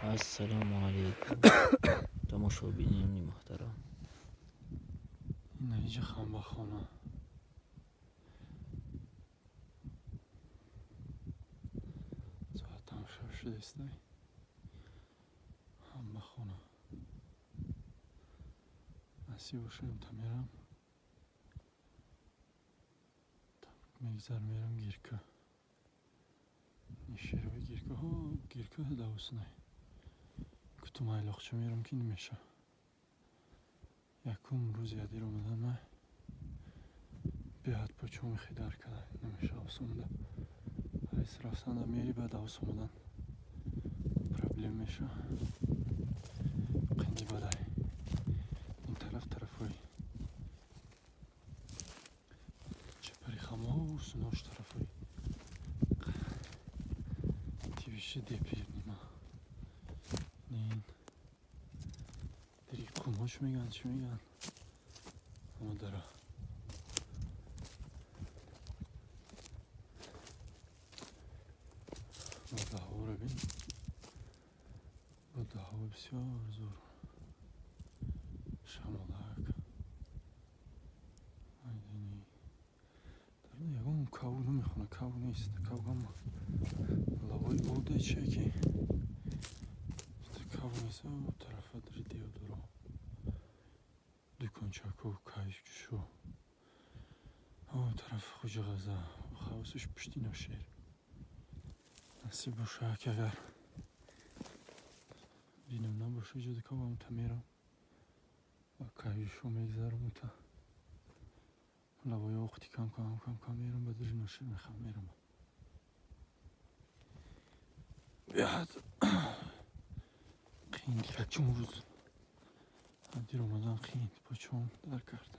Ассалому алайкум, тамошобинони муҳтарам. Ина иҷа хамбахона. Соатам шаб шудестай. Хамбахона. Насиб бошем, та мерам. Мегзар мерам гирка. Нишерои гирка. Ҳо, гирка давуснай. Кутум айлоқча мерам, ки намеша. Якум рӯзи адир омадан май беҳад почоми хидар када намеша авс омада. Айс рафтанда мери, баъд авс омадан проблем меша. Қинди бадай. Ин тараф тарафҳои чапари хамо сунош тарафҳои тивиши депи нима. Нин дири қумош меган, чӣ меган? Ама дара. Будаҳоро бин. Будаҳо бисёр зур. Шамолак. Айдини. Дар ягон кав намехона, кав нест. Кав ҳама лавои ода чие ки кав нест. О тарафа дари деодоро. Дукончаку кайф-ҷӯшо. О тараф Хуҷи Ғаза. Хавсиш пушти ношер. Насиб боша, ки агар бинам набоша иҷода кавам, та мерам. Ва кайф-ҷӯшо мегзарам та лавои оқти кам кам кам кам мерам, ба дари ношер мехам мерам. Беҳад қин якчум рӯз адир омадан қин почом дар кард.